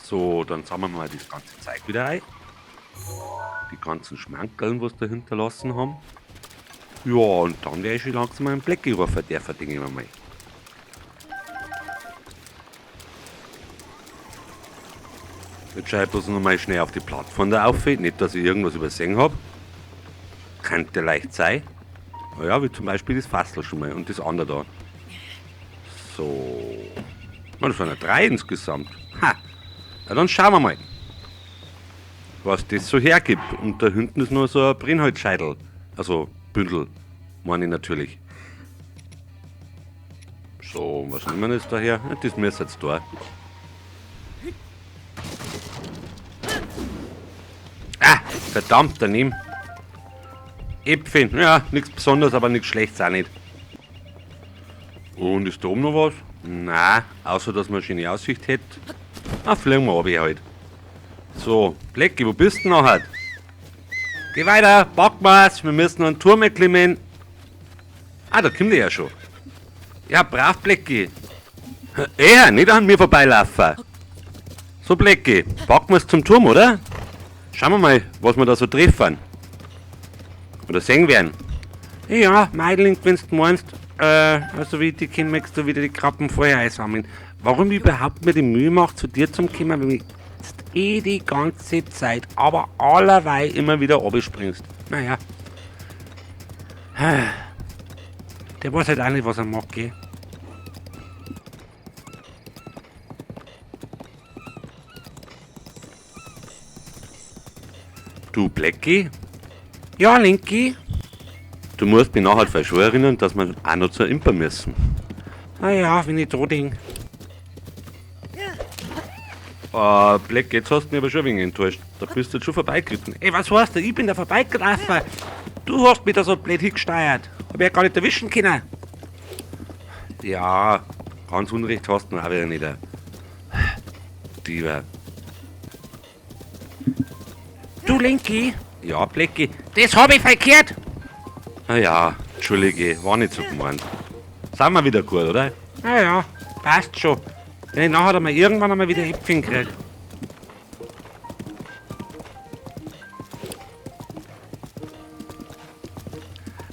So, dann sammeln wir mal das ganze Zeug wieder ein. Die ganzen Schmankerln, was da hinterlassen haben. Ja, und dann werde ich schon langsam einen Blecki rufen dürfen, denke ich mir mal. Jetzt schaue ich bloß noch mal schnell auf die Plattform da auf, nicht, dass ich irgendwas übersehen hab. Könnte leicht sein. Naja, wie zum Beispiel das Fassel schon mal und das andere da. So. Na, das waren ja 3 insgesamt. Ha! Na, dann schauen wir mal, was das so hergibt. Und da hinten ist noch so ein Brennholzscheitel. Also Bündel, meine ich natürlich. So, was nehmen wir jetzt da her? Ja, das müssen jetzt da. Ah, verdammt, daneben. Äpfel, ja, nichts Besonderes, aber nichts Schlechtes auch nicht. Und ist da oben noch was? Nein, außer dass man eine schöne Aussicht hätte. Ah, fliegen wir runter halt. So, Blecki, wo bist du denn nachher? Geh weiter, pack mal's, wir müssen noch einen Turm erklimmen. Ah, da kommt er ja schon. Ja, brav, Blecki. Ja, nicht an mir vorbeilaufen. So, Blecki, packen wir's zum Turm, oder? Schauen wir mal, was wir da so treffen. Oder sehen werden. Ja, Meidling, wenn's du meinst, also wie die Kinder möchtest du wieder die Krabben vorher einsammeln. Warum ich überhaupt mir die Mühe mache, zu dir zu kommen, wenn ich jetzt eh die ganze Zeit, aber allerweil immer wieder runterspringst. Naja. Der weiß halt auch nicht, was er macht, gell? Du Blecki? Ja, Linki? Du musst mich nachher halt schon erinnern, dass wir auch noch zur Impa müssen. Na ja, wenn ich dran denk. Black, jetzt hast du mich aber schon ein wenig enttäuscht. Da bist du jetzt schon vorbeigeritten. Ey, was heißt das? Ich bin da vorbeigelaufen. Du hast mich da so blöd hingesteuert. Hab ich ja gar nicht erwischen können. Ja, ganz Unrecht hast du auch wieder nicht. Diva. Du, Linki? Ja, Blecki. Das hab ich verkehrt. Na ja, Entschuldige, war nicht so gemeint. Sind wir wieder gut, oder? Na ja, passt schon. Wenn ich nachher einmal irgendwann einmal wieder Äpfel krieg.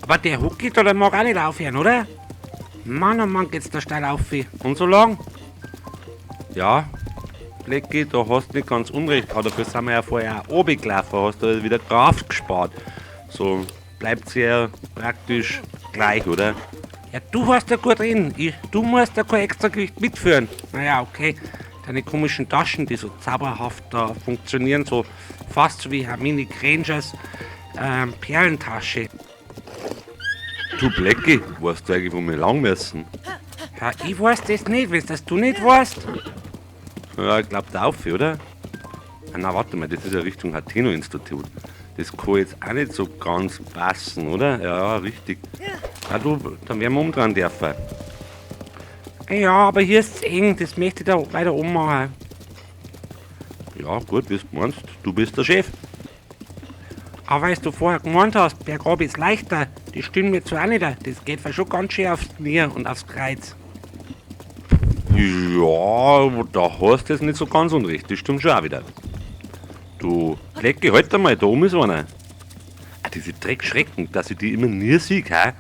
Aber der Hucki da, der mag auch nicht aufhören, oder? Mann, oh Mann, geht's da steil auf. Und so lang? Ja, Blecki, da hast du nicht ganz unrecht, aber dafür sind wir ja vorher auch runtergelaufen, hast du wieder Kraft gespart. So bleibt's ja praktisch gleich, oder? Ja, du warst ja gut drin. Du musst ja kein extra Gewicht mitführen. Naja, okay. Deine komischen Taschen, die so zauberhaft da funktionieren, so fast so wie Hermine Grangers Perlentasche. Du Blecki, weißt du eigentlich, wo wir lang müssen? Ja, ich weiß das nicht, wenn das du nicht weißt. Ja, ich glaub da auf, oder? Ah, na, warte mal, das ist ja Richtung Hateno-Institut. Das kann jetzt auch nicht so ganz passen, oder? Ja, richtig. Ja, du, dann werden wir umdrehen dürfen. Ja, aber hier ist es eng, das möchte ich da weiter oben machen. Ja, gut, wie du meinst, du bist der Chef. Aber weißt du vorher gemeint hast, bergab ist leichter, das stimmt mir zwar auch nicht, das geht schon ganz schön aufs Knie und aufs Kreuz. Ja, da hast du es nicht so ganz unrecht, das stimmt schon auch wieder. Du, Blecki, halt einmal, da oben ist einer. Ah, diese Dreckschrecken, dass ich die immer nie sehe, hä?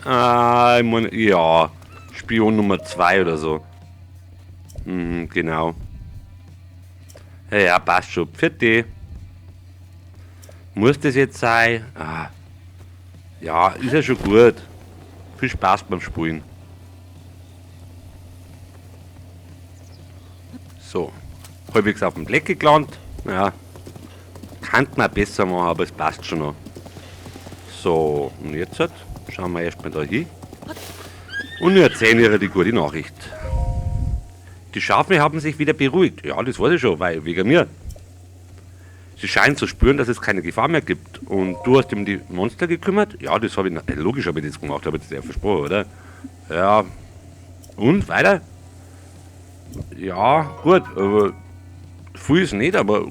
Ah, ich mein, ja, Spion Nummer 2 oder so. Genau. Ja, ja, passt schon. Pfiat. Muss das jetzt sein? Ah. Ja, ist ja schon gut. Viel Spaß beim Spielen. So, halbwegs auf dem Blecki gelandet. Ja, kann man besser machen, aber es passt schon noch. So, und jetzt halt, schauen wir erstmal da hin. Und wir erzählen ihr die gute Nachricht. Die Schafe haben sich wieder beruhigt. Ja, das weiß ich schon, weil wegen mir. Sie scheinen zu spüren, dass es keine Gefahr mehr gibt. Und du hast dich um die Monster gekümmert? Ja, das hab ich, logisch hab ich das gemacht, hab ich das ja versprochen, oder? Ja. Und, weiter? Ja, gut, aber viel ist nicht, aber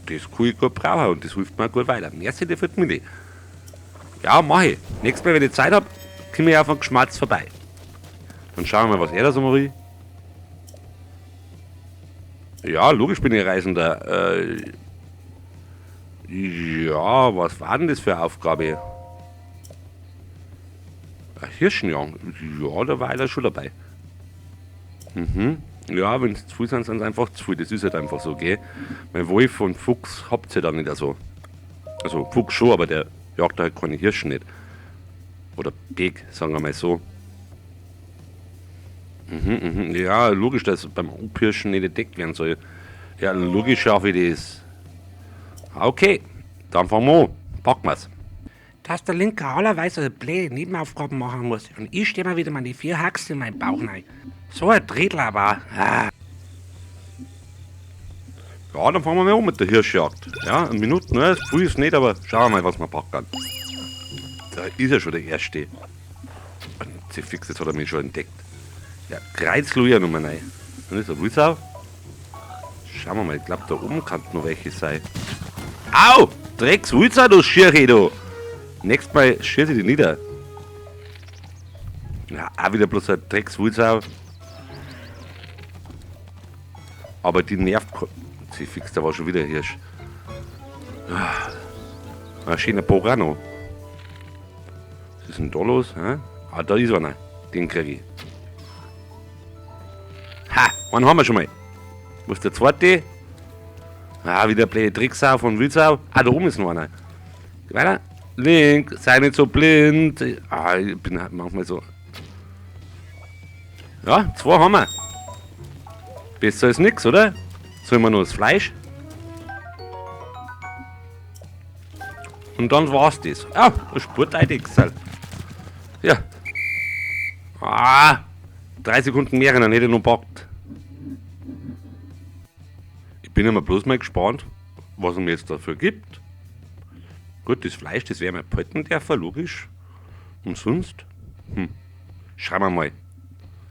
das kann ich gut brauchen und das hilft mir gut weiter. Merci dir für die Mühe. Ja, mach ich. Nächstes Mal, wenn ich Zeit hab, komm ich auf den Geschmatz vorbei. Dann schauen wir mal, was er da so macht. Ja, logisch bin ich Reisender. Ja, was war denn das für eine Aufgabe? Ein Hirschenjagen? Ja, da war ich da schon dabei. Mhm. Ja, wenn es zu viel sind, sind es einfach zu viel. Das ist halt einfach so, gell? Mein Wolf und Fuchs habt ihr da nicht so. Also Fuchs schon, aber der jagt halt keine Hirschen nicht. Oder Peg, sagen wir mal so. Mhm. Ja, logisch, dass beim Abhirschen nicht entdeckt werden soll. Ja, logisch schaffe ich das. Okay, dann fangen wir an. Packen wir's. Dass der Linke allerweise so blöde Nebenaufgaben machen muss. Und ich steh mir wieder meine 4 Haxen in meinen Bauch rein. So ein Dredel aber. Ah. Ja, dann fangen wir mal an mit der Hirschjagd. Ja, eine Minute, ne? Früh ist nicht, aber schauen wir mal, was wir packen. Da ist ja schon der Erste. Und sie fix, jetzt hat er mich schon entdeckt. Ja, Kreuzluja Nummer 9. Dann ist der Wildsau. Schauen wir mal, ich glaub, da oben kann noch welche sein. Au! Drecks Wildsau, du Schirche, du! Nächstes Mal schieß ich dich nieder. Ja, auch wieder bloß ein Drecks Wildsau. Aber die nervt sie fix, da war schon wieder ein Hirsch. Ah, ein schöner Bock auch noch. Was ist denn da los? Hä? Ah, da ist einer. Den krieg ich. Ha! Einen haben wir schon mal. Wo ist der zweite? Ah, wieder blöde Drecksau von Wildsau. Ah, da oben ist noch einer. Geh weiter. Link, sei nicht so blind. Ah, ich bin halt manchmal so. Ja, 2 haben wir. Besser als nix, oder? Sollen wir noch das Fleisch? Und dann war's das. Ah, ein Sporteidechsel. Ja. Ah, 3 Sekunden mehr, dann hätte ich noch gepackt. Ich bin immer bloß mal gespannt, was er mir jetzt dafür gibt. Gut, das Fleisch, das werden wir behalten dürfen, logisch. Und sonst? Schauen wir mal.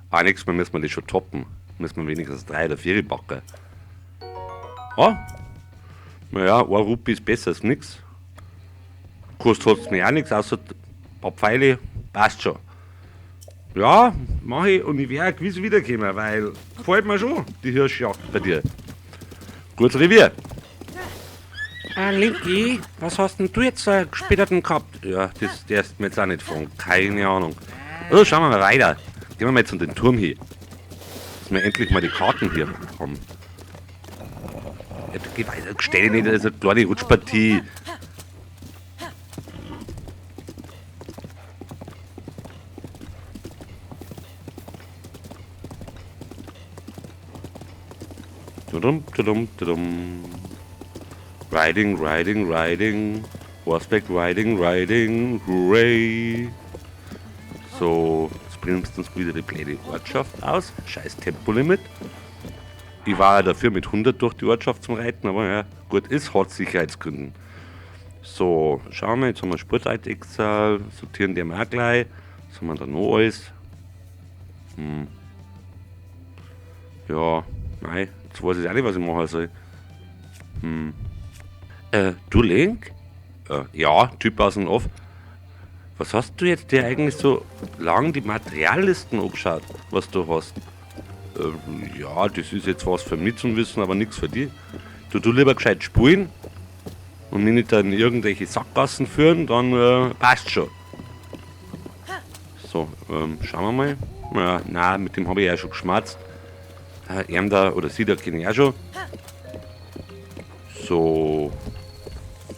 Ah, nächstes Mal müssen wir das schon toppen. Müssen wir wenigstens 3 oder 4 backen. Ah, naja, 1 Rupie ist besser als nix. Kostet hat's mir auch nix, außer ein paar Pfeile. Passt schon. Ja, mach ich und ich werde gewiss wiederkommen, weil gefällt mir schon, die Hirschjagd bei dir. Gutes Revier. Linky, was hast denn du jetzt gespäterten gehabt? Ja, das darfst du mir jetzt auch nicht fragen. Keine Ahnung. Also schauen wir mal weiter. Gehen wir mal jetzt an den Turm hier. Dass wir endlich mal die Karten hier haben. Ja, geh weiter, stell dich nicht, das ist eine kleine Rutschpartie. Tudum, tudum, tudum. Riding, riding, riding. Horseback riding, riding. Hooray. So, jetzt bremst uns wieder die blöde Ortschaft aus. Scheiß Tempolimit. Ich war ja dafür, mit 100 durch die Ortschaft zum Reiten, aber ja, gut, ist, hat Sicherheitsgründen. So, schauen wir, jetzt haben wir Sporteidechsel, sortieren die wir auch gleich. Was haben wir da noch alles? Ja, nein, jetzt weiß ich auch nicht, was ich machen soll. Du Link? Ja, Typ aus dem Off. Was hast du jetzt dir eigentlich so lang die Materiallisten angeschaut, was du hast? Ja, das ist jetzt was für mich zum Wissen, aber nix für dich. Du lieber gescheit spulen und mich nicht in irgendwelche Sackgassen führen, dann passt schon. So, schauen wir mal. Ja, nein, mit dem hab ich ja schon geschmatzt. Er da oder sie da kenne ich auch schon. So.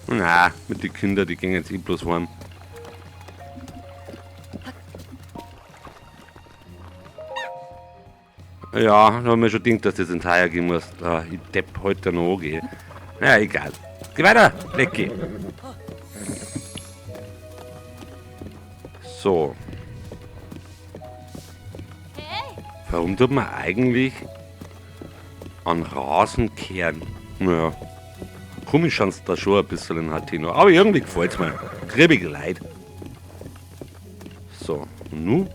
Na, mit den Kindern, die gehen jetzt eh bloß heim. Ja, da hab ich mir schon gedacht, dass das ins Heuer gehen muss. Ah, ich depp heute noch angehen. Ja, egal. Geh weiter, Lecki. So. Warum tut man eigentlich an Rasen kehren? Naja, komisch schaut's da schon ein bisschen in Hateno. Aber irgendwie gefällt's mir. Kribbig Leid. So, und nun?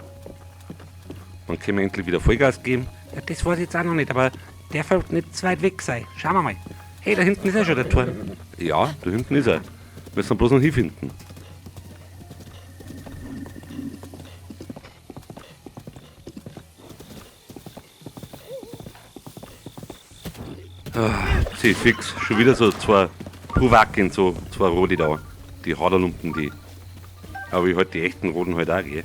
Dann können wir endlich wieder Vollgas geben. Ja, das weiß ich jetzt auch noch nicht, aber der wird nicht zu weit weg sein. Schauen wir mal. Hey, da hinten ist ja schon der Turm. Ja, da hinten ist er. Müssen wir bloß noch hinfinden. Sie fix, schon wieder so zwei Puwacken, so zwei Rode da. Die Haderlumpen, die. Aber ich halt die echten Roden halt auch, gell.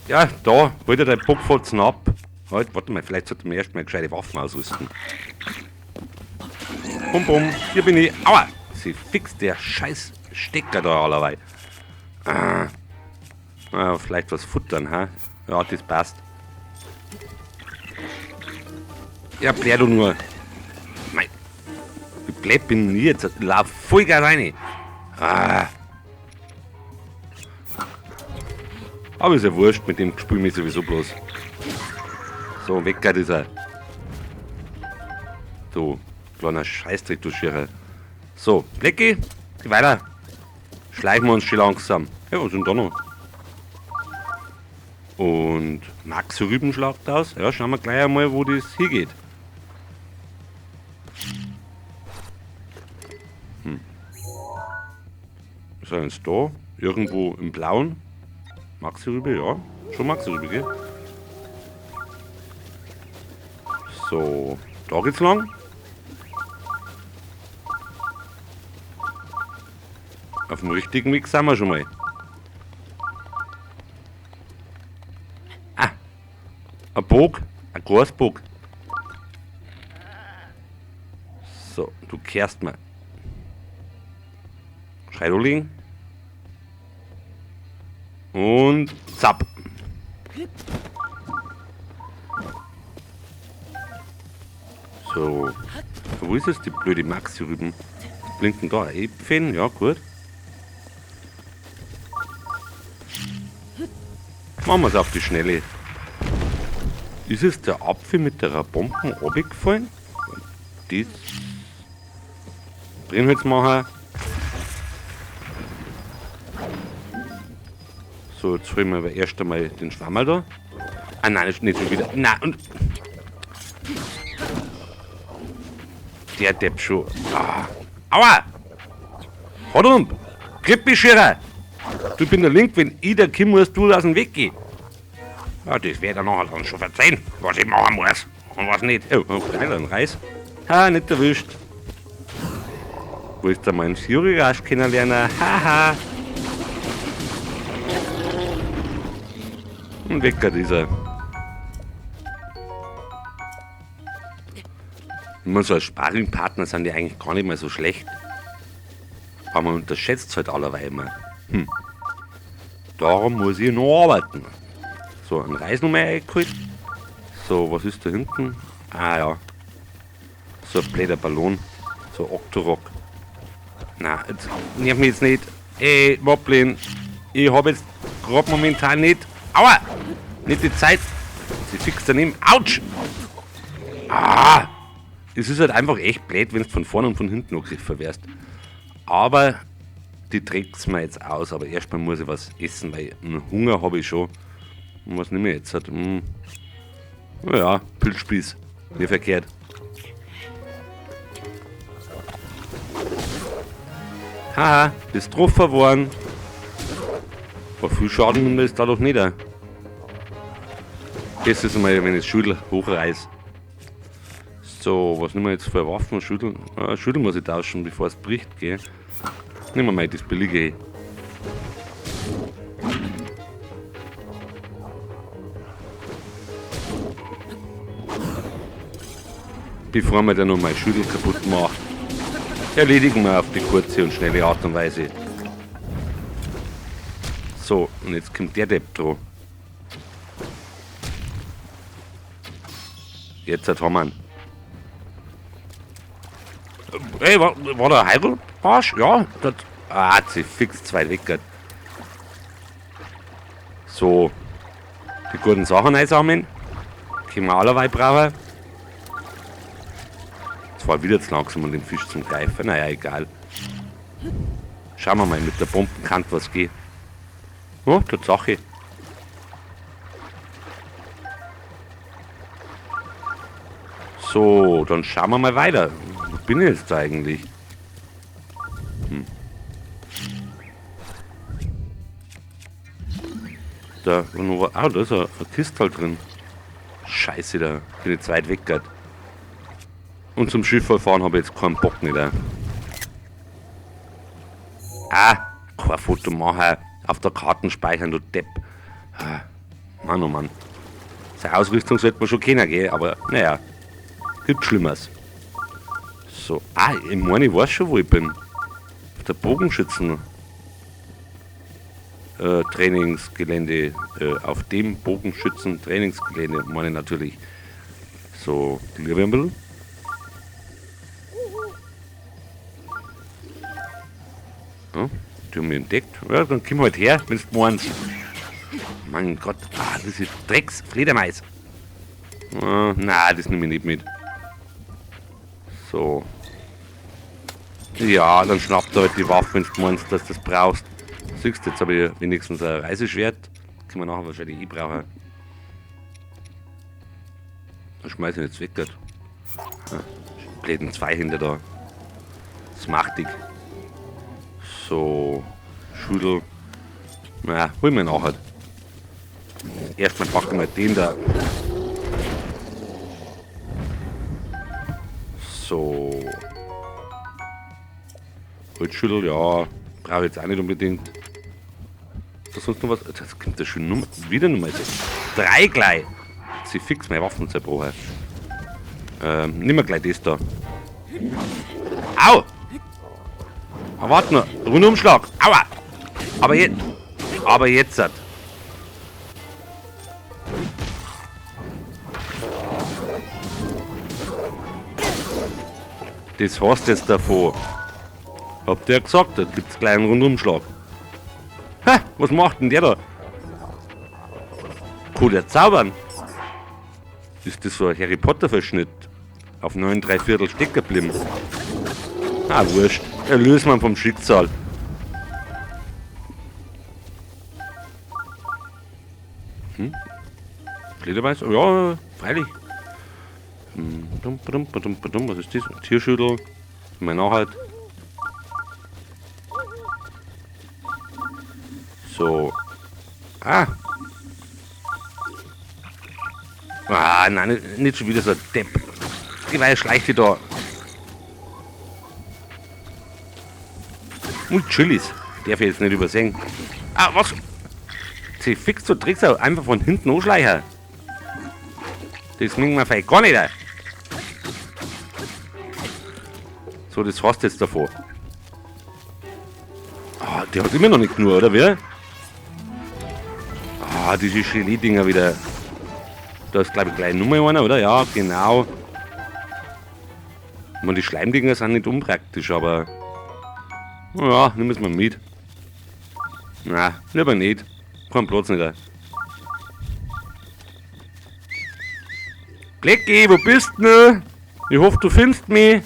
Ja, da, holt er deinen Bockfotzen ab. Halt, warte mal, vielleicht sollte man erst mal gescheite Waffen ausrüsten. Bum, bum, hier bin ich. Aua! Sie fixt der scheiß Stecker da allerweil. Ah. Ah, vielleicht was futtern, ha? Ja, das passt. Ja, blär du nur. Mei. Wie blöd bin ich jetzt? Ich lauf voll geil rein. Ah. Aber ist ja wurscht, mit dem spiel ich sowieso bloß. So, weg geht dieser. So, kleiner Scheißdreck, du Schirrer. So, Blecki, geh weiter. Schleichen wir uns schon langsam. Ja, was sind da noch? Und Max Rübenschlag aus. Ja, schauen wir gleich einmal, wo das hingeht. Ist er jetzt da? Irgendwo im Blauen? Maxi Rübe, ja. Schon Maxi Rübe, gell? So, da geht's lang. Auf dem richtigen Weg sind wir schon mal. Ah, ein Bog, ein Grasbog. So, du kehrst mal. Schrei du liegen. Und zapp. So. Wo ist es, die blöde Maxi-Rüben? Blinken da Äpfeln, ja gut. Machen wir's auf die Schnelle. Ist es der Apfel mit der Bomben runtergefallen? Das Brennholzmacher. So, jetzt holen wir aber erst einmal den Schwammerl da. Ah nein, das ist nicht schon wieder. Nein, und. Der Depp schon. Ah. Aua! Hodump! Krippischierer! Du bin der Link, wenn ich da kommen muss, du aus dem Weg gehen. Ja, das werde ich nachher dann schon verzeihen, was ich machen muss und was nicht. Oh, oh, geil, ein Reis. Ha, nicht erwischt. Wo ist da mein Fury Rush kennenlernen? Haha. Und weg geht dieser. Immer so als Sparringpartner sind die eigentlich gar nicht mehr so schlecht. Aber man unterschätzt halt allerweil immer. Darum muss ich noch arbeiten. So, ein Reis noch mal eingeholt. So, was ist da hinten? Ah ja. So ein blöder Ballon. So ein Octorok. Na, jetzt nerv mich jetzt nicht. Ey, Moblin. Ich hab jetzt grad momentan nicht. Aua! Nicht die Zeit. Sie fixt daneben. Autsch! Ah! Es ist halt einfach echt blöd, wenn du von vorne und von hinten angegriffen wirst. Aber die trägt's mir jetzt aus. Aber erstmal muss ich was essen, weil einen Hunger hab ich schon. Und was nehme ich jetzt? Halt? Naja, Pilzspieß. Nicht verkehrt. Haha, bist getroffen worden. Aber viel Schaden nimmt es dadurch nicht. Das ist einmal, wenn ich das Schüttel hochreiß. So, was nehmen wir jetzt für Waffen? Schüttel? Schüttel muss ich tauschen, bevor es bricht, gell? Nehmen wir mal das billige. Bevor man dann noch mal Schüttel kaputt macht, erledigen wir auf die kurze und schnelle Art und Weise. So, und jetzt kommt der Depp dran. Jetzt haben wir ihn. Ey, war der Heilbarsch? Ja, das. Ah, hat sie fix zwei weg. So, die guten Sachen einsammeln. Können wir allerweil brauchen. Jetzt war wieder zu langsam an den Fisch zum Greifen. Naja, egal. Schauen wir mal, mit der Bombenkante was geht. Oh, Tatsache. So, dann schauen wir mal weiter. Wo bin ich jetzt eigentlich? Da, ah, da ist ein Kistal drin. Scheiße, da bin ich zu weit weg grad. Und zum Schiff fahren habe ich jetzt keinen Bock nicht. Ah, kein Foto machen. Auf der Karte speichern, du Depp. Ah, Mann, oh Mann. Seine Ausrüstung sollte man schon kennen, gell? Aber naja, gibt Schlimmeres. So, ah, ich meine, ich weiß schon, wo ich bin. Auf der Bogenschützen. Trainingsgelände, auf dem Bogenschützen-Trainingsgelände, meine ich natürlich. So, glühen wir ein bisschen. Ja, die haben mich entdeckt. Ja, dann komm halt her, wenn du meinst. Mein Gott, ah, das ist Drecks, Fledermaus. Na, das nehme ich nicht mit. So. Ja, dann schnappt er halt die Waffe, wenn du meinst, dass du das brauchst. Siehst du, jetzt habe ich wenigstens ein Reiseschwert. Können wir nachher wahrscheinlich eh brauchen. Dann schmeiß ich jetzt weg. Ja, blöden zwei Hände da. Das macht ich. So, Schüttel. Naja, hol mir nachher. Erstmal packen wir den da. So. Holzschüttel, ja. Brauche ich jetzt auch nicht unbedingt. Ist da sonst noch was? Das kommt ja schon wieder Nummer. 3 gleich. Sie fix meine Waffen zerbrochen. Nimm mal gleich das da. Au! Aber warte noch. Rundumschlag. Aua! Aber jetzt. Aber jetzt. Das hast du jetzt davon. Habt ihr gesagt, da gibt's gleich einen Rundumschlag. Ha, was macht denn der da? Cool, der zaubern. Ist das so ein Harry Potter Verschnitt? Auf 9 3/4 stecken geblieben. Ah, wurscht. Erlösen wir vom Schicksal. Hm? Fledermaus? Ja, freilich. Was ist das? Tierschüttel. Mal nachher. So. Ah. Ah, nein, nicht schon wieder so ein Depp. Die Weile schleicht die da. Und Chilis. Darf ich jetzt nicht übersehen. Ah, was? Sie fix so Drecksau. Einfach von hinten anschleichen. Das mögen wir vielleicht gar nicht. So, das hast du jetzt davor. Ah, der hat immer noch nicht genug, oder wie? Ah, diese Gelee-Dinger wieder. Da ist, glaub ich, gleich Nummer einer, oder? Ja, genau. Ich meine, die Schleimdinger sind nicht unpraktisch, aber... Ja, nehmen wir's mal mit. Na, lieber nicht. Kein Platz nicht. Blecki, wo bist du denn? Ich hoffe, du findest mich.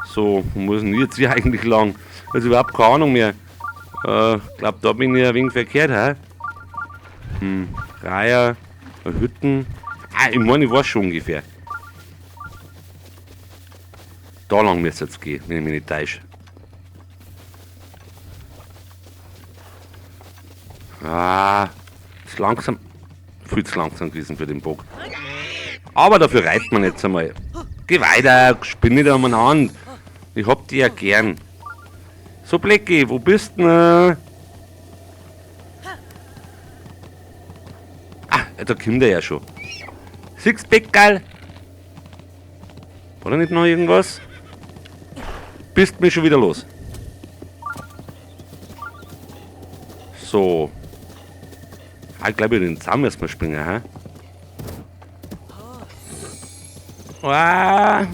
So, wo muss denn jetzt hier eigentlich lang? Also überhaupt keine Ahnung mehr. Ich glaub, da bin ich ein wenig verkehrt, hä? Reiher, Hütten. Ah, ich meine, ich weiß schon ungefähr. Da lang müsste es jetzt gehen, wenn ich mich nicht täusche. Ah, ist langsam. Viel zu langsam gewesen für den Bock. Aber dafür reitet man jetzt einmal. Geh weiter, spinn nicht umeinander. Ich hab die ja gern. So, Blecki, wo bist du denn? Ah, da kommt er ja schon. Siehst du, Beckerl? War da nicht noch irgendwas? Bist mir schon wieder los. So. Ah, ich glaube, über den Zaun müssen wir springen, hä? Ah.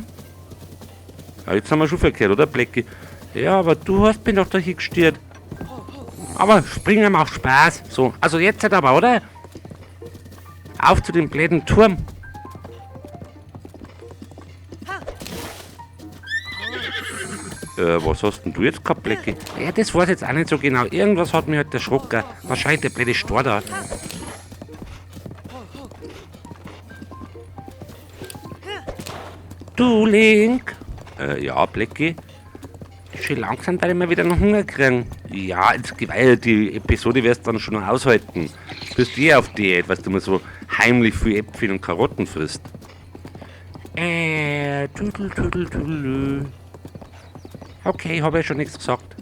Ja, jetzt haben wir schon verkehrt, oder, Blecki? Ja, aber du hast mich doch da hingestiert. Aber springen macht Spaß. So, also jetzt halt aber, oder? Auf zu dem blöden Turm. Was hast denn du jetzt gehabt, Blecki? Ja, das weiß ich jetzt auch nicht so genau. Irgendwas hat mich halt erschrocken. Wahrscheinlich der blöde Stor da. Du, Link. Ja, Blecki. Schon langsam werde ich mal wieder noch Hunger kriegen. Ja, jetzt geh weiter. Die Episode wirst du dann schon noch aushalten. Bist eh auf Diät, weil du immer so heimlich viel Äpfel und Karotten frisst. Tüdel, tüdel, tüdelü. Okay, hab ich schon nichts gesagt.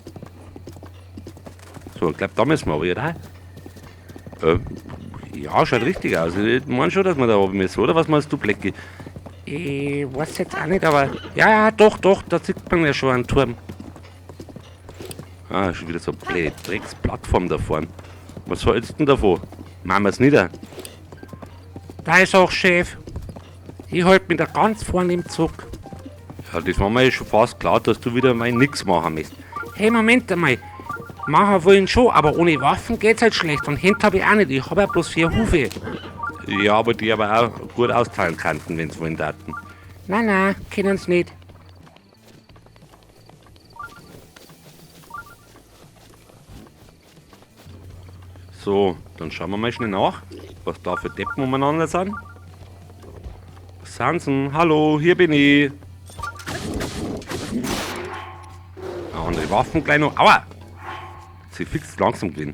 So, ich glaub, da müssen wir wieder. Ja, schaut richtig aus. Ich mein schon, dass wir da oben müssen, oder? Was meinst du, Blackie? Ich weiß jetzt auch nicht, aber... Ja, ja, doch, doch, da sieht man ja schon einen Turm. Ah, schon wieder so eine blöde Drecksplattform da vorne. Was hältst du denn davon? Machen wir's nieder. Da ist auch Chef. Ich halt mich da ganz vorne im Zug. Ja, das war mir ja schon fast klar, dass du wieder mal nix machen musst. Hey, Moment einmal. Machen wollen schon, aber ohne Waffen geht's halt schlecht. Und Hände hab ich auch nicht. Ich hab ja bloß 4 Hufe. Ja, aber die aber auch gut austeilen könnten, wenn's wollen taten. Nein, nein, können's nicht. So, dann schauen wir mal schnell nach, was da für Deppen umeinander sind. Sansen, hallo, hier bin ich. Eine andere Waffen gleich noch. Aua! Sie fix langsam gewesen.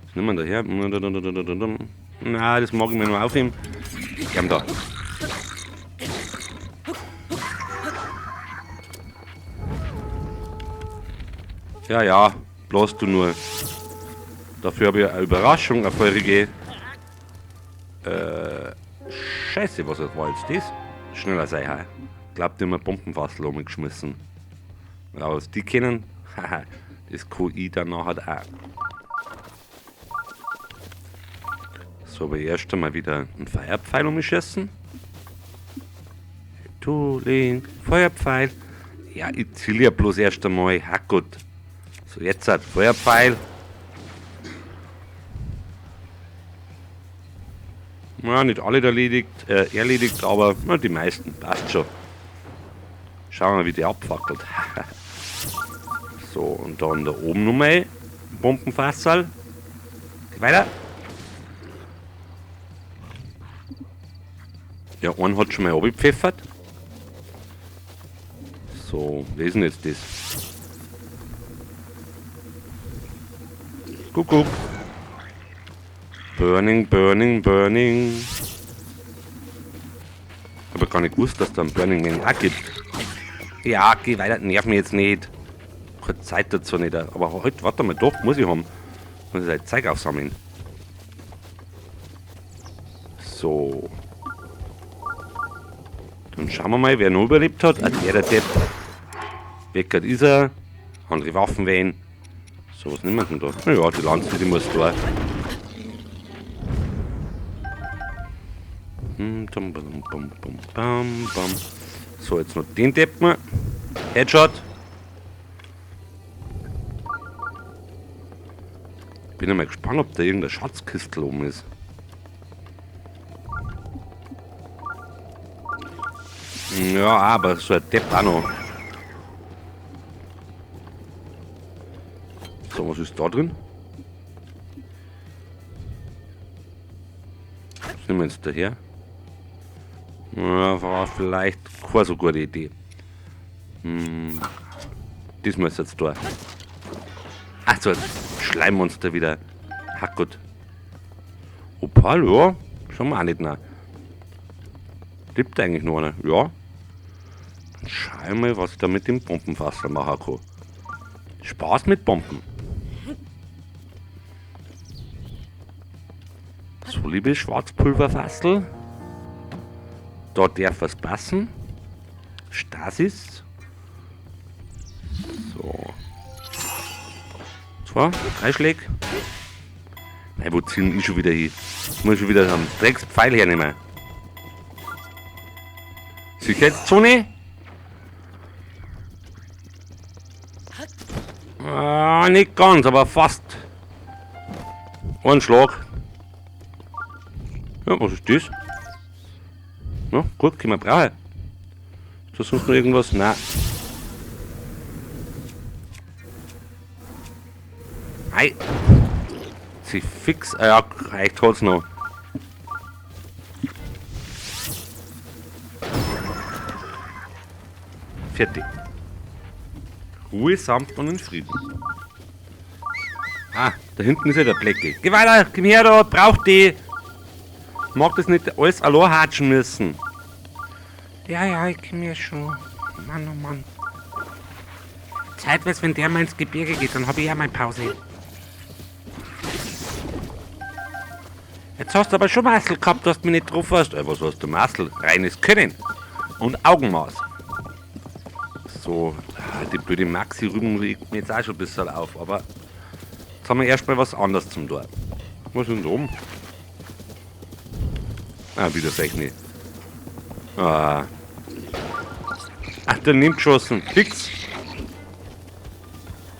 Was nehmen wir da her? Na, das mag ich mir noch aufheben. Gern da. Ja, ja, bloß du nur. Dafür habe ich eine Überraschung, eine feurige. Scheiße, was war jetzt das? Schneller sei, hä? Ich glaub, die haben ein Bombenfassel umgeschmissen. Ja, was die kennen, haha, das kann ich dann nachher auch. So, aber erst einmal wieder einen Feuerpfeil umschießen. Du, Link, Feuerpfeil. Ja, ich ziele ja bloß erst einmal. Hackgut. So, jetzt halt Feuerpfeil. Ja, nicht alle erledigt, aber na, die meisten. Passt schon. Schauen wir mal, wie die abfackelt. So, und dann da oben nochmal Bombenfassal. Geh weiter. Ja, einen hat schon mal abgepfeffert. So, wer ist denn jetzt das? Kuckuck. Burning, burning, burning. Hab ja gar nicht gewusst, dass da einen Burning Man auch gibt. Ja, geh weiter, nerv mich jetzt nicht. Keine Zeit dazu nicht. Aber heute, warte mal, doch, muss ich haben. Muss ich halt Zeug aufsammeln. So. Dann schauen wir mal, wer noch überlebt hat. Ah, der Depp. Weckert ist er. Andere Waffen wählen. So, was nehmen wir denn da? Naja, die Lanze, die muss da. So, jetzt noch den Deppen. Headshot. Bin ja mal gespannt, ob da irgendeine Schatzkiste oben ist. Ja, aber so ein Depp auch noch. So, was ist da drin? Was nehmen wir jetzt daher? Ja, war vielleicht keine so gute Idee. Das muss jetzt da. Ach so, Schleimmonster wieder. Hackgut. Opal, ja. Schauen wir auch nicht nach. Lebt eigentlich noch einer? Ja. Dann schau ich mal, was ich da mit dem Bombenfassel machen kann. Spaß mit Bomben. So, liebe Schwarzpulverfassel. Da darf was passen. Stasis. So. 2, 3 Schläge. Nein, wo ziehen ich schon wieder hin? Ich muss schon wieder einen Dreckspfeil hernehmen. Sicherheitszone? Ah, nicht ganz, aber fast. Ein Schlag. Ja, was ist das? Ja, gut, können wir brauchen. Ist da sonst noch irgendwas? Nein. Ei. Sie fix. Ah, ja, reicht hat's noch. Fertig. Ruhe, sanft und in Frieden. Ah, da hinten ist ja der Blackie. Geh weiter, komm her da, braucht die. Mag das nicht alles allein hatschen müssen. Ja, ja, ich komm ja schon. Mann, oh Mann. Zeitweise, wenn der mal ins Gebirge geht, dann habe ich ja meine Pause. Jetzt hast du aber schon Muskel gehabt, dass du mich nicht drauf hast. Was hast du Muskel? Reines Können. Und Augenmaß. So, die blöde Maxi-Rüben regt mir jetzt auch schon ein bisschen auf, aber jetzt haben wir erstmal was anderes zum Tor. Was ist denn da oben? Ah, wieder Sechne. Ah. Ach, der nimmt geschossen. Fix.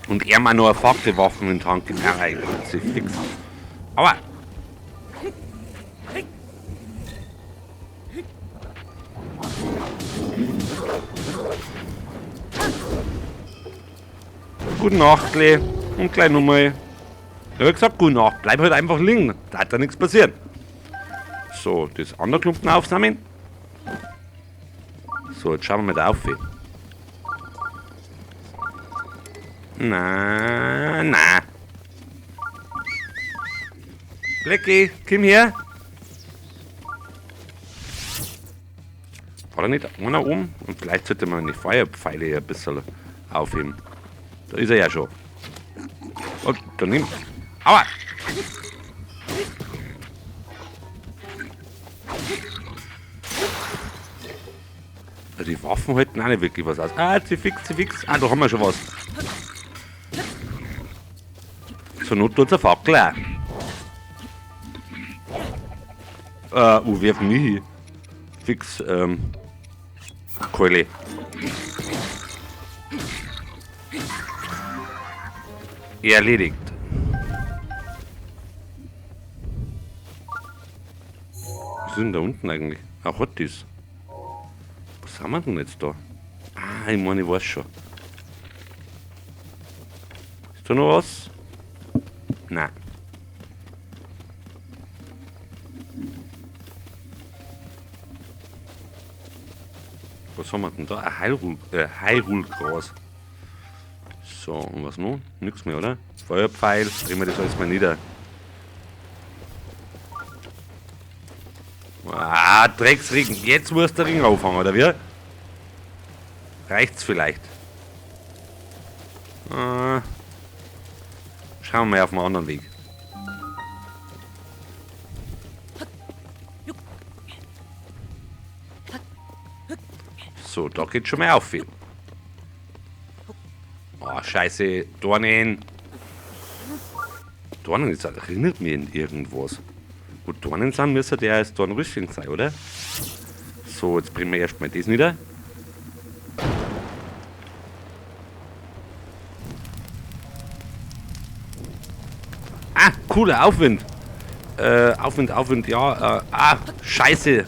Und er mal noch eine Fackelwaffe in den Tank. Ja, fix. Aua. Gute Nacht, Lee. Und gleich nochmal. Ich hab gesagt, gute Nacht. Bleib halt einfach liegen. Da hat da nichts passiert. So, das andere Klumpen aufsammeln. So, jetzt schauen wir mal da auf. Na, na. Blackie, komm her. War da nicht einer oben? Und vielleicht sollte man die Feuerpfeile ein bisschen aufheben. Da ist er ja schon. Und da nimm. Aua! Die Waffen halten auch nicht wirklich was aus. Ah, sie fix, sie fix. Ah, da haben wir schon was. Zur Not tut's eine Fackel auch. Wo werfen wir hin? Fix, Keule. Erledigt. Was ist denn da unten eigentlich? Ach, hat das. Was haben wir denn jetzt da? Ah, ich meine, ich weiß schon. Ist da noch was? Nein. Was haben wir denn da? Ein Hyrule-Gras. So, und was noch? Nix mehr, oder? Feuerpfeil, drehen wir das alles mal nieder. Ah, Drecksring. Jetzt muss der Ring auffangen, oder wie? Reicht's vielleicht? Schauen wir mal auf einen anderen Weg. So, da geht schon mal auf. Oh, scheiße, Dornen. Dornen, das erinnert mich an irgendwas. Wo Dornen sind, müsste der als Dornröschen sein, oder? So, jetzt bringen wir erstmal das nieder. Ah, cooler Aufwind. Aufwind, Aufwind, ja. Scheiße.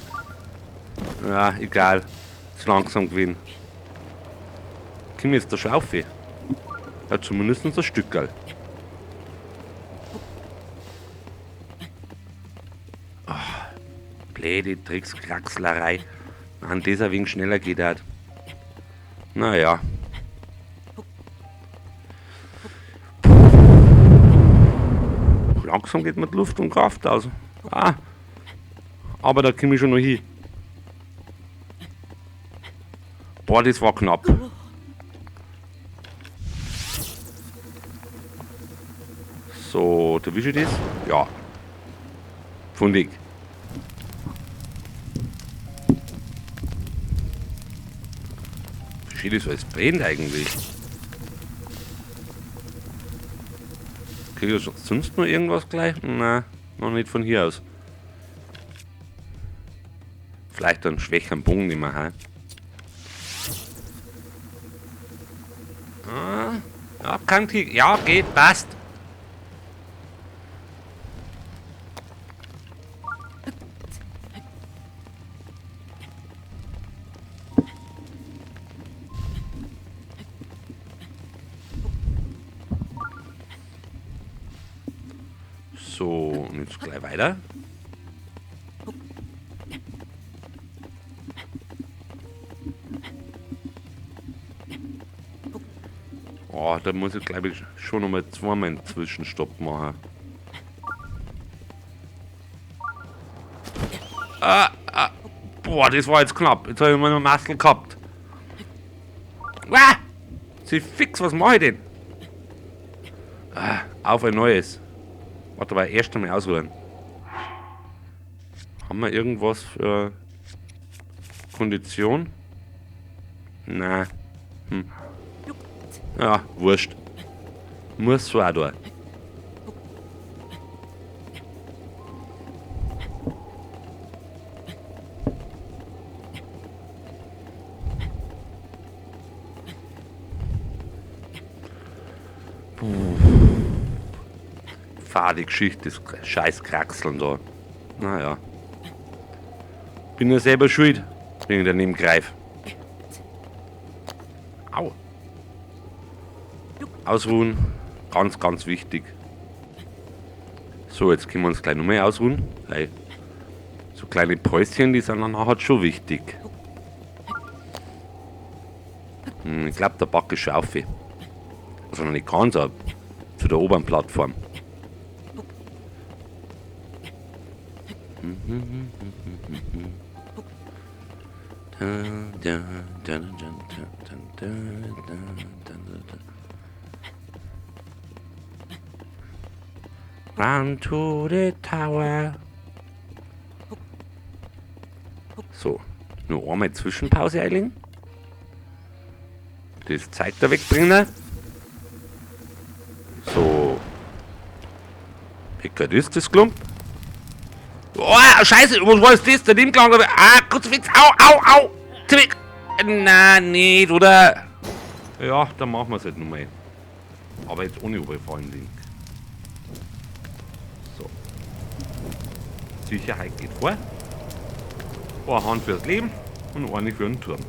Ja, egal. Zu langsam gewesen. Komm jetzt da schon auf. Ja, zumindest ein Stückerl. Oh, blöde Dreckskraxlerei. An dieser wegen schneller geht halt. Naja. Langsam geht mir die Luft und Kraft aus. Ah, aber da komme ich schon noch hin. Boah, das war knapp. So, da wische ich das? Ja. Fundig. Wie schön das alles brennt eigentlich. Krieg ich sonst noch irgendwas gleich? Nein, noch nicht von hier aus. Vielleicht einen schwächeren Bogen nehmen wir, hä? Ah, ja, kann ich. Ja, geht, passt. So, und jetzt gleich weiter. Oh, da muss ich, glaub ich, schon nochmal zweimal einen Zwischenstopp machen. Ah, ah, Boah, das war jetzt knapp. Jetzt habe ich mal noch Muskel gehabt. Ah! Sie fix, was mache ich denn? Ah, auf ein neues. Warte, aber erst einmal ausruhen. Haben wir irgendwas für Kondition? Nein. Hm. Ja, wurscht. Muss so auch da. Fade Geschichte, das scheiß Kraxeln da. Naja. Bin ja selber schuld, wenn ich daneben greife. Au. Ausruhen. Ganz, ganz wichtig. So, jetzt können wir uns gleich nochmal ausruhen. Weil so kleine Päuschen, die sind dann nachher schon wichtig. Ich glaube, der Back ist schon auf. Also noch nicht ganz, aber zu der oberen Plattform. Run to the tower. So, nur einmal Zwischenpause einlegen. Das Zeug da wegbringen. So. Wie geht ist das Klump? Oh, Scheiße, was war jetzt das? Der Nebenklang. Ah, Kruzifix. Au, au, au. Zurück. Na, nicht, oder? Ja, dann machen wir es halt nochmal. Aber jetzt ohne überfallen, Link. So. Sicherheit geht vor. Eine Hand fürs Leben und eine für den Turm.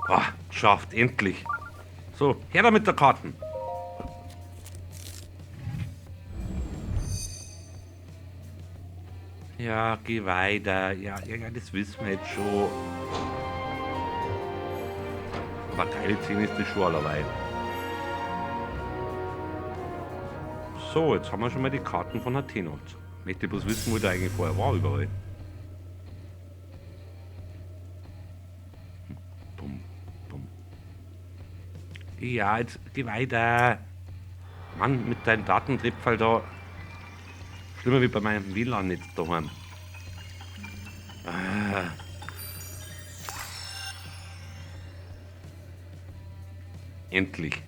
Ah, schafft, endlich. So, her da mit der Karten. Ja, geh weiter. Ja, ja, ja, das wissen wir jetzt schon. Aber geile Szene ist das schon allerweil. So, jetzt haben wir schon mal die Karten von Hateno. Möchte bloß wissen, wo der eigentlich vorher war überall. Bum, bum. Ja, jetzt geh weiter. Mann, mit deinem Datentriebfall da. Schlimmer wie bei meinem WLAN-Netz daheim. Ah. Endlich.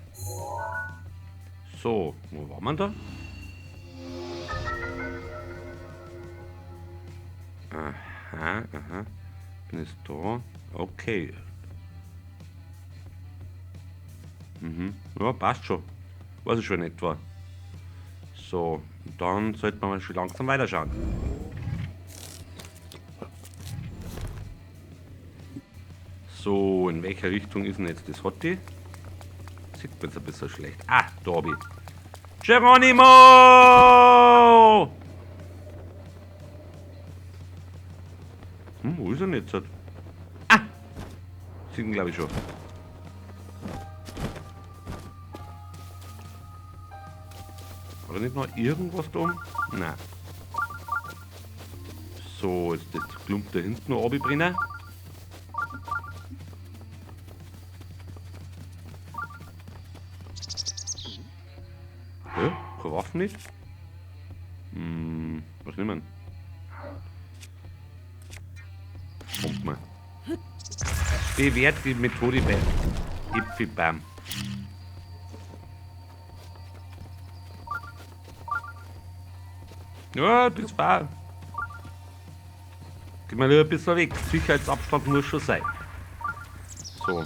So, wo war man da? Aha, aha. Bin jetzt da. Okay. Mhm. Ja, passt schon. Weiß ich schon in etwa. So, dann sollte man mal schon langsam weiterschauen. So, in welcher Richtung ist denn jetzt das Hotti? Sieht man jetzt ein bisschen schlecht. Ah, da hab ich. Geronimo! Hm, wo ist er denn jetzt? Ah! Sieht ihn, glaub ich, schon. War da nicht noch irgendwas da oben? Nein. So, jetzt das Klump da hinten noch runterbrennen. Ja, keine Waffen nicht. Hm, was nehmen wir? Kommt mal. Bewährt die Methode bei Äpfelbaum. Ja, das war. Gehen wir lieber ein bisschen weg. Sicherheitsabstand muss schon sein. So,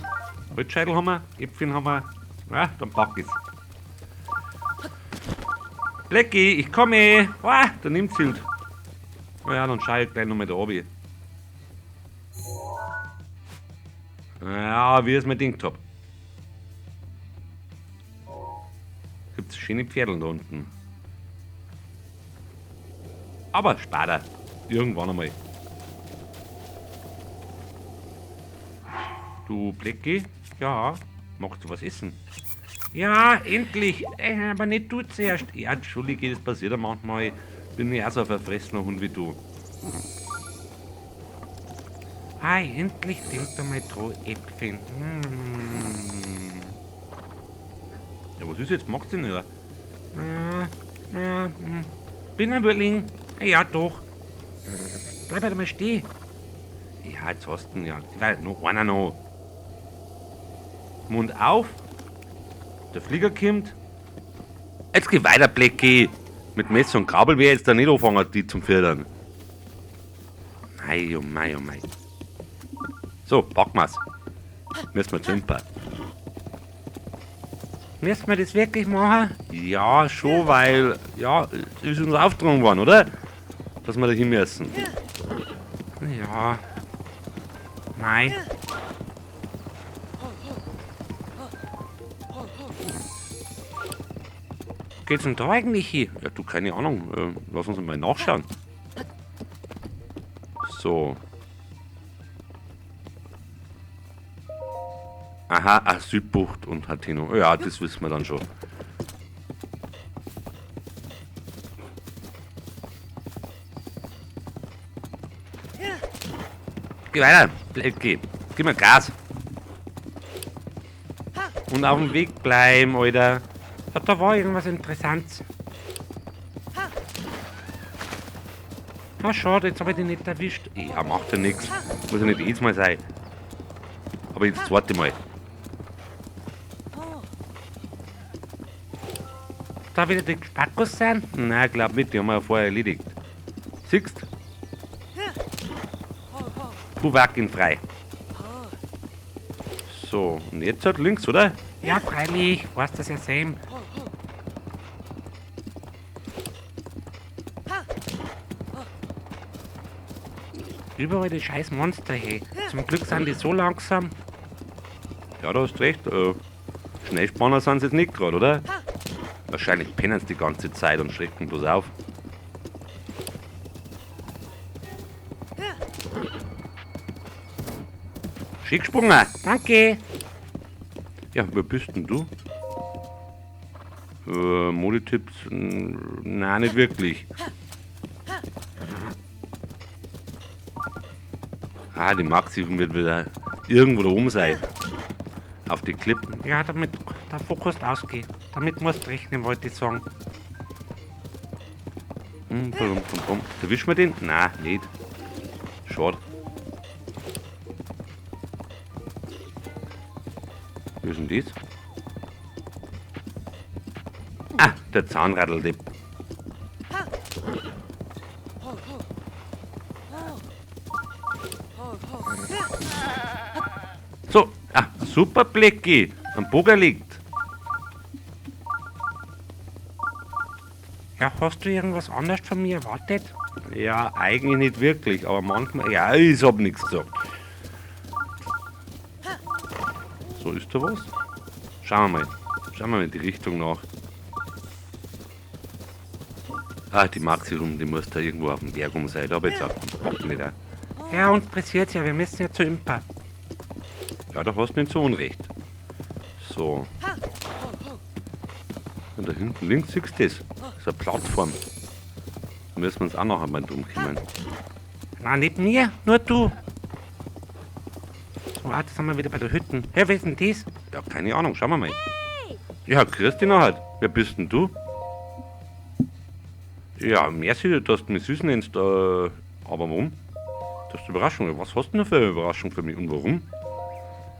Holzscheitel haben wir, Äpfel haben wir. Ja, dann pack ich's. Blackie, ich komme! Ah, da nimmt's halt. Naja, dann schau ich gleich nochmal da runter. Ja, wie ich's mir gedacht hab. Schöne Pferdl da unten. Aber später. Irgendwann einmal. Du Blecki? Ja. Magst du was essen? Ja, endlich. Aber nicht du zuerst. Ja, entschuldige, das passiert ja manchmal. Bin ich auch so ein verfressener Hund wie du. Hi, endlich denkt einmal dran, Äpfel. Ja, was ist jetzt? Magst du nicht, oder? Bin ein Würling. Ja, doch. Bleib halt mal stehen. Ja, jetzt hast du ihn ja. Ich weiß, noch einer noch. Mund auf. Der Flieger kommt. Jetzt geh weiter, Blecki. Mit Messer und Gabel wär jetzt da nicht anfangen, die zum Fördern. Mei, oh mei, oh mei. So, packen wir's. Müssen wir zum. Müssen wir das wirklich machen? Ja, schon, weil, ja, ist uns aufgetragen worden, oder? Dass wir da hin müssen. Ja. Nein. Geht's denn da eigentlich hin? Ja, du, keine Ahnung. Lass uns mal nachschauen. So. Aha, Südbucht und Hateno. Ja, das wissen wir dann schon. Geh weiter, geh. Gib mir Gas. Und auf dem Weg bleiben, Alter. Ja, da war irgendwas Interessantes. Na schade, jetzt hab ich den nicht erwischt. Ja, macht ja nix. Muss ja nicht jedes Mal sein. Aber jetzt das zweite Mal. Da wieder die Spackos sein? Nein, glaub nicht, die haben wir ja vorher erledigt. Siehst? Puh, ihn frei. So, und jetzt halt links, oder? Ja, freilich, weißt das ja same. Überall die scheiß Monster, hey. Zum Glück sind die so langsam. Ja, da hast du recht. Schnellspanner sind sie jetzt nicht gerade, oder? Wahrscheinlich pennen sie die ganze Zeit und schrecken bloß auf. Schick gesprungen. Danke. Ja, wer bist denn du? Modetipps? Nein, nicht wirklich. Ah, die Maxi wird wieder irgendwo da oben sein. Auf die Klippen. Ja, damit der Fokus ausgeht. Damit musst du rechnen, wollte ich sagen. Bum, bum, bum. Erwischen wir den? Nein, nicht. Schade. Wie ist denn das? Ah, der Zahnradldepp. So, ah, super Blecki. Am Boger liegt. Ja, hast du irgendwas anderes von mir erwartet? Ja, eigentlich nicht wirklich, aber manchmal... Ja, ich hab nichts gesagt. So, ist da was? Schauen wir mal. Schauen wir mal in die Richtung nach. Ah, die Maxi rum, die muss da irgendwo auf dem Berg rum sein. Da hab ich jetzt auch keinen Bock nicht. Ja, uns pressiert's ja, wir müssen ja zu Impa. Ja, da hast du nicht so unrecht. So. Und da hinten links siehst du das. Das ist eine Plattform. Da müssen wir uns auch noch einmal drum kümmern. Nein, nicht mir, nur du. So, ah, das sind wir wieder bei der Hütten. Ja, wer ist denn das? Ja, keine Ahnung, schauen wir mal. Ja, grüß dich noch halt. Wer bist denn du? Ja, merci, dass du mich süß nennst, aber warum? Das ist eine Überraschung. Was hast du denn für eine Überraschung für mich und warum?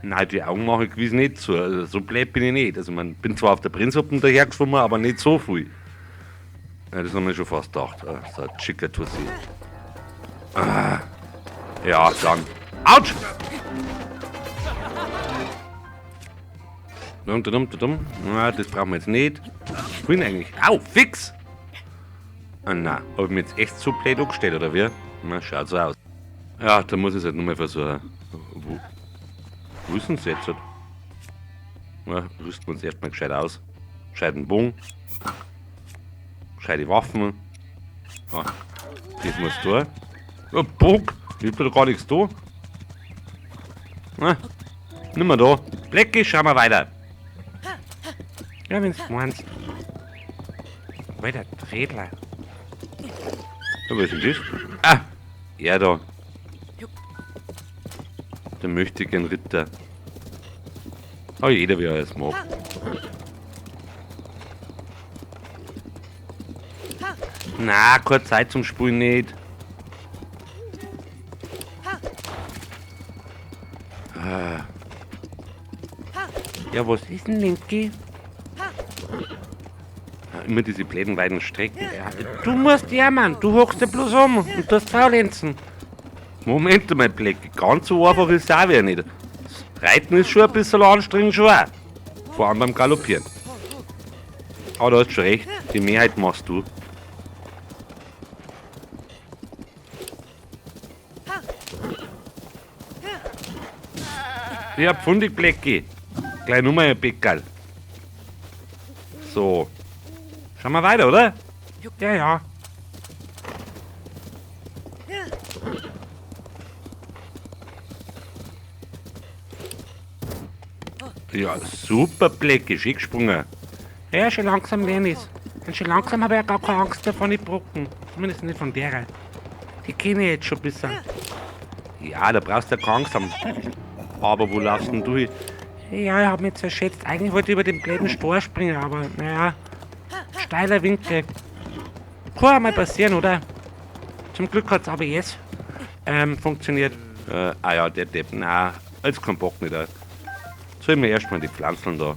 Nein, die Augen mache ich gewiss nicht zu. Also, so blöd bin ich nicht. Also, man bin zwar auf der Brennsuppe dahergeschwommen, aber nicht so viel. Ja, das haben wir schon fast gedacht. So ein schicker Tussi. Ah. Ja, dann. Autsch! Dum, dum, dum, dum. Na, das brauchen wir jetzt nicht. Wohin eigentlich? Au, fix! Ah, nein. Hab ich mir jetzt echt so blöd angestellt, oder wie? Na, schaut so aus. Ja, da muss ich es halt nochmal versuchen. Wo ist denn das jetzt? Ja, rüsten wir uns erstmal gescheit aus. Gescheiten Bogen. Gescheite Waffen. Ah, das muss da. Oh, Bogen! Ich hab da gar nichts da. Na, nimmer da. Blecki, schauen wir weiter. Ja, wenn's meinst. Alter Tredler. Ja, was ist denn das? Ah, er da. Der möchte gern Ritter. Aber jeder, wie er es mag. Na, keine Zeit zum Spielen nicht. Ah. Ja, was ist denn, Linky? Ja, immer diese blöden weiten Strecken. Ja, du musst jammern, du hockst dich bloß um und tust faulenzen. Moment mal, Blecki, ganz so einfach ist es auch wieder nicht. Das Reiten ist schon ein bisschen anstrengend, schon auch. Vor allem beim Galoppieren. Aber du hast schon recht, die Mehrheit machst du. Ja, Pfundig, Blecki. Gleich nur mal ein Pickerl. So. Schauen wir weiter, oder? Ja, ja. Ja, super, Blecki, schön gesprungen. Ja, schon langsam lerne ich's. Und schon langsam habe ich ja gar keine Angst mehr vor den Brocken. Zumindest nicht von derer. Die kenne ich jetzt schon ein bisschen. Ja, da brauchst du ja keine Angst haben. Aber wo laufst denn du hin? Ja, ich hab mich verschätzt. Eigentlich wollte ich über den blöden Stor springen, aber naja, steiler Winkel. Kann ja mal passieren, oder? Zum Glück hat's ABS funktioniert. Ah ja, der Depp. Na, jetzt kein Bock nicht. Soll ich mir erstmal die Pflanzen da.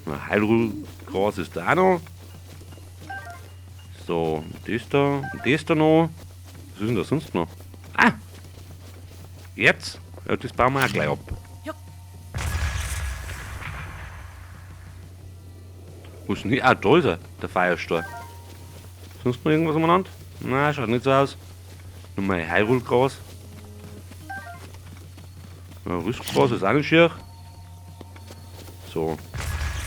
Na, Heilruhgras ist da auch noch. So, das da, das da noch. Was ist denn da sonst noch? Ah! Jetzt? Ja, das bauen wir auch gleich ab. Wo ist denn hier? Ah, da ist er, der Feuerstor. Sonst noch irgendwas umeinander? Nein, schaut nicht so aus. Nur mal Heilruhgras. Ja, Rüstgras ist auch nicht schier. So,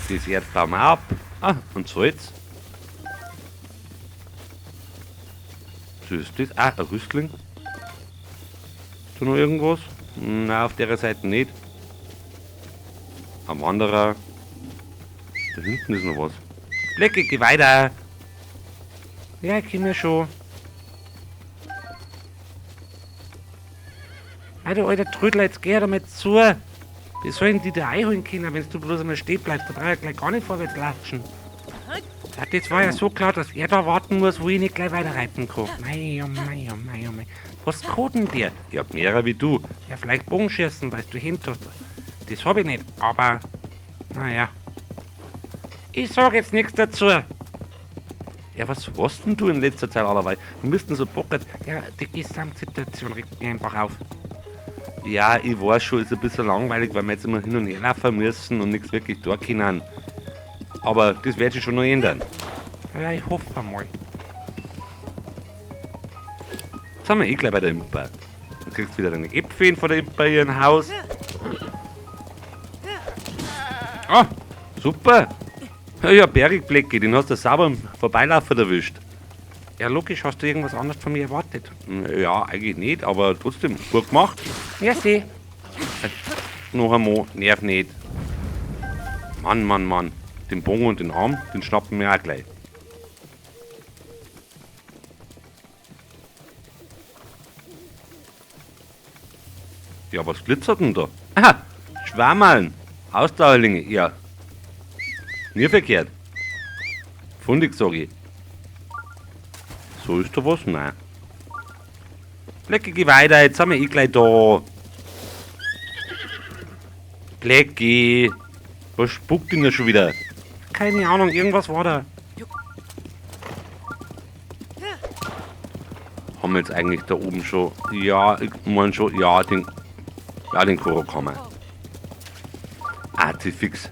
das Erd bauen wir ab. Ah, und Salz. Was ist das? Ah, ein Rüstling. Ist da noch irgendwas? Nein, auf der Seite nicht. Ein Wanderer. Da hinten ist noch was. Blecke, geh weiter! Ja, ich komm ja schon. Alter, alter Trödler, jetzt geh ja damit zu. Wie sollen die da einholen können, wenn du bloß einmal stehen bleibst? Da brauch ich gleich gar nicht vorwärts latschen. Ja, das war ja so klar, dass er da warten muss, wo ich nicht gleich weiterreiten kann. Mei, oh mei, oh mei, oh mei. Was kann denn der? Ich hab mehrer wie du. Ja, vielleicht Bogenschießen, weil du hin tust. Das hab ich nicht, aber... Naja. Ich sag jetzt nichts dazu. Ja, was hast denn du in letzter Zeit allerweil? Du bist denn so bockert. Ja, die Gesamtsituation regt mich einfach auf. Ja, ich weiß schon, ist ein bisschen langweilig, weil wir jetzt immer hin und her laufen müssen und nichts wirklich da können. Aber das wird sich schon noch ändern. Ja, ich hoffe mal. Jetzt sind wir eh gleich bei der Impa. Du kriegst wieder deine Äpfel von der Impa hier im Haus. Ah, super. Ja, Bergblöcke, den hast du sauber im Vorbeilaufen erwischt. Ja, logisch, hast du irgendwas anderes von mir erwartet? Ja, eigentlich nicht, aber trotzdem, gut gemacht. Ja, seh. Noch einmal, nerv nicht. Mann, Mann, Mann. Den Bogen und den Arm, den schnappen wir auch gleich. Ja, was glitzert denn da? Aha, Schwammerln. Ausdauerlinge, ja. Mir verkehrt. Fundig, sag ich. So ist da was? Nein. Blecki, geh weiter, jetzt sind wir eh gleich da. Blecki. Was spuckt denn da schon wieder? Keine Ahnung, irgendwas war da. Haben wir jetzt eigentlich da oben schon... Ja, ich mein schon... Ja, den... Ja, den Korok haben wir. Ah, die fix.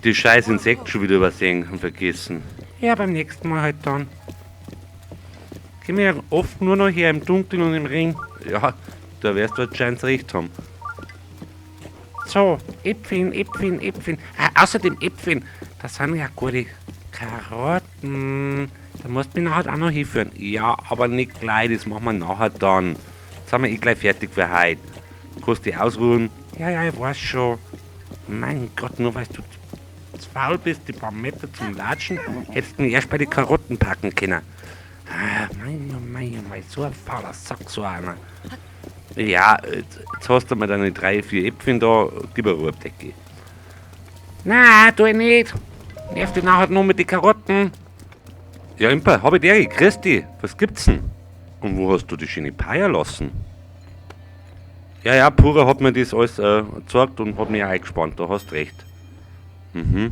Die scheiß Insekten schon wieder übersehen und vergessen. Ja, beim nächsten Mal halt dann. Gehen wir ja oft nur noch hier im Dunkeln und im Ring. Ja, da wirst du anscheinend recht haben. So, Äpfeln, Äpfeln, Äpfeln. Ah, außerdem Äpfeln, das sind ja gute Karotten. Da musst du mich nachher auch noch hinführen. Ja, aber nicht gleich, das machen wir nachher dann. Jetzt sind wir eh gleich fertig für heute. Kannst dich ausruhen? Ja, ja, ich weiß schon. Mein Gott, nur weil du zu faul bist, die paar Meter zum Latschen, hättest du mich erst bei den Karotten packen können. Ah, mein, oh mein, oh mein, so ein fauler Sack, so einer. Ja, jetzt hast du mal deine 3, 4 Äpfel da, gib eine Ruhe, Decke. Na, tu ich nicht. Nerv dich nachher nur mit den Karotten. Ja, Impa, hab ich dir, grüß dich. Was gibt's denn? Und wo hast du die schöne Paya lassen? Ja, ja, Pura hat mir das alles gezeigt und hat mich auch eingespannt, da hast recht. Mhm.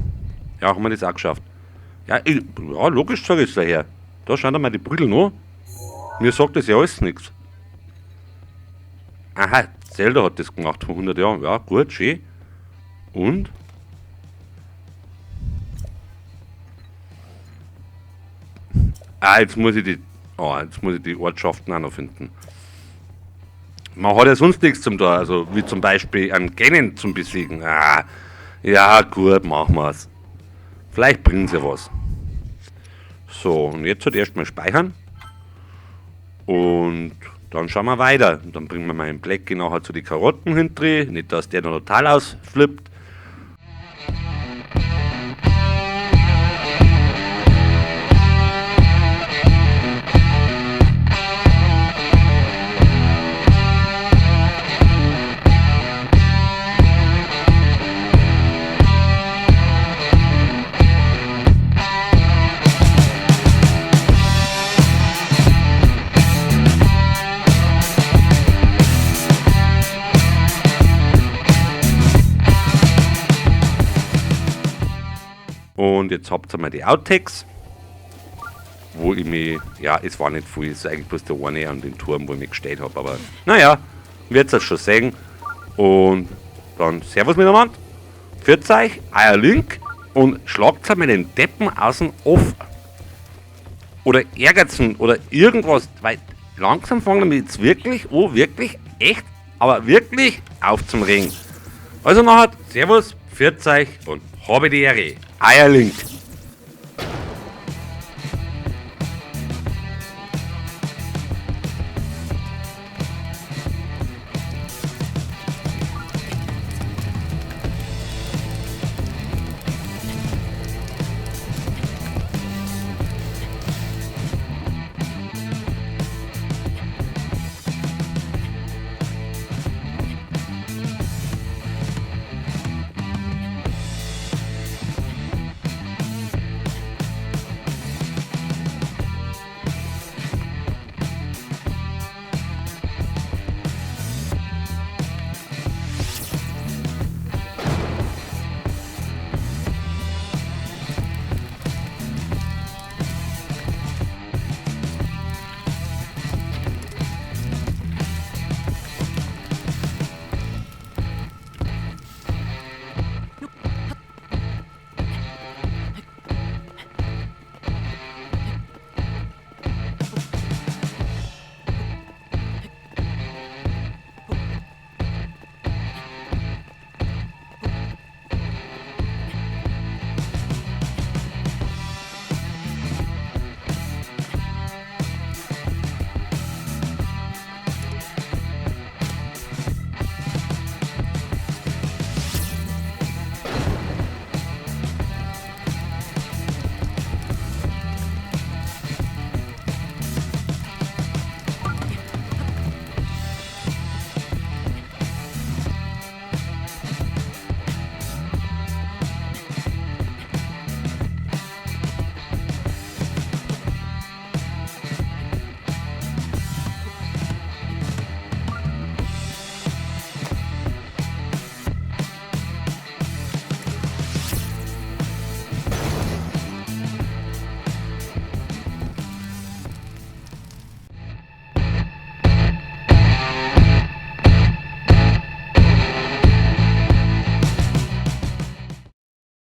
Ja, haben wir das auch geschafft. Ja, ich, ja, logisch sag ich's daher. Da schaut einmal die Brüdel noch. Mir sagt das ja alles nix. Aha, Zelda hat das gemacht vor 100 Jahren. Ja, gut, schön. Und? Ah, jetzt muss ich die, oh, jetzt muss ich die Ortschaften auch noch finden. Man hat ja sonst nichts zum da, also wie zum Beispiel einen Ganon zum Besiegen. Ah, ja, gut, machen wir's. Vielleicht bringen sie was. So, und jetzt halt erstmal speichern. Und dann schauen wir weiter. Und dann bringen wir meinen Blackie nachher zu den Karotten hinten. Nicht, dass der noch total ausflippt. Und jetzt habt ihr mal die Outtakes, wo ich mich, ja, es war nicht viel, es ist eigentlich bloß der eine an den Turm, wo ich mich gestellt hab, aber naja, wird's das schon sehen. Und dann Servus miteinander, pfiat euch, euer Link und schlagt einmal den Deppen aus dem Off. Oder ärgert's ihn oder irgendwas, weil langsam fangen wir jetzt wirklich, oh wirklich, echt, aber wirklich auf zum Regen. Also nachher, Servus, pfiat euch und habe die Ehre. Euer Link.